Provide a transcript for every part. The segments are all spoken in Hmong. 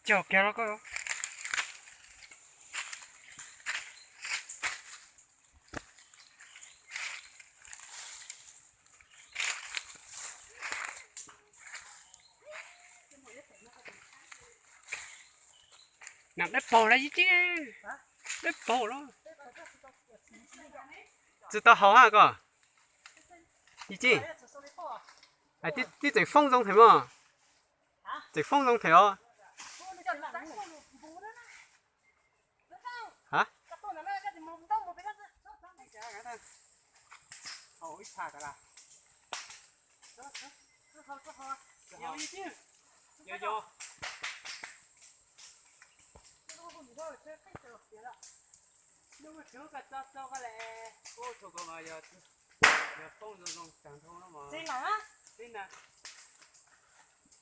cog kiag los koj. Nam dawb paug lawm Yis Txib, dawb paug lawm. Tsis tau haus ha koj. Yis Txib, tib tseem foob zoo them mog. Tseem foob zoo them os. Ha,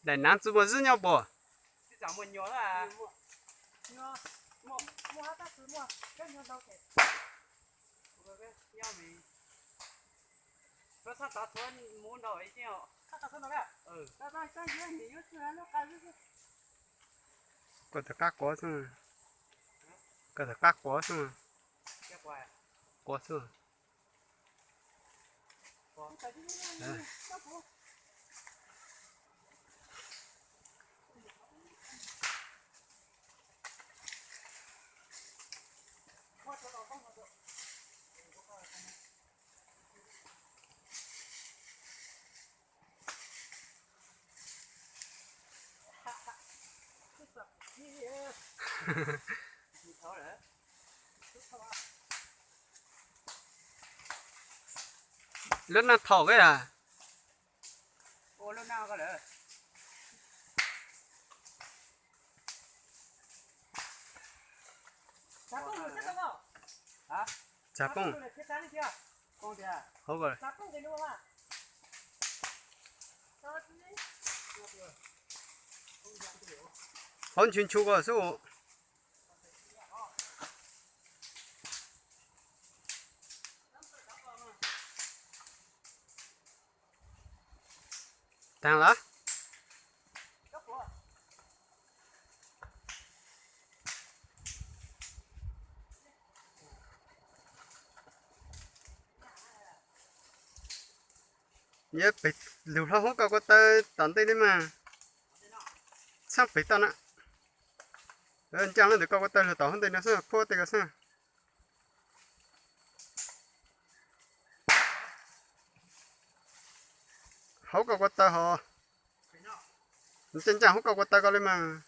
daim nab tsis muaj zwb nyob puas? Koj tawm qab quav xwb, koj tawm qab quav xwb, quav xwb. Lub naj thaum koj yog. Tsav pooj. Hauv ko. Hauv nchu nchu ko xwb. Taag lawm. Yog pem lug hlo hauv ko kua taw tom ntej li mas txhaaj pem toj na. Ncaaj leej ntawm ko kua taw lug tom hauv ntej no xwb, khuab tej ko xwb. Hauv ko kua taw hos. Ncaaj ncaaj hauv ko kua taw ko li mas.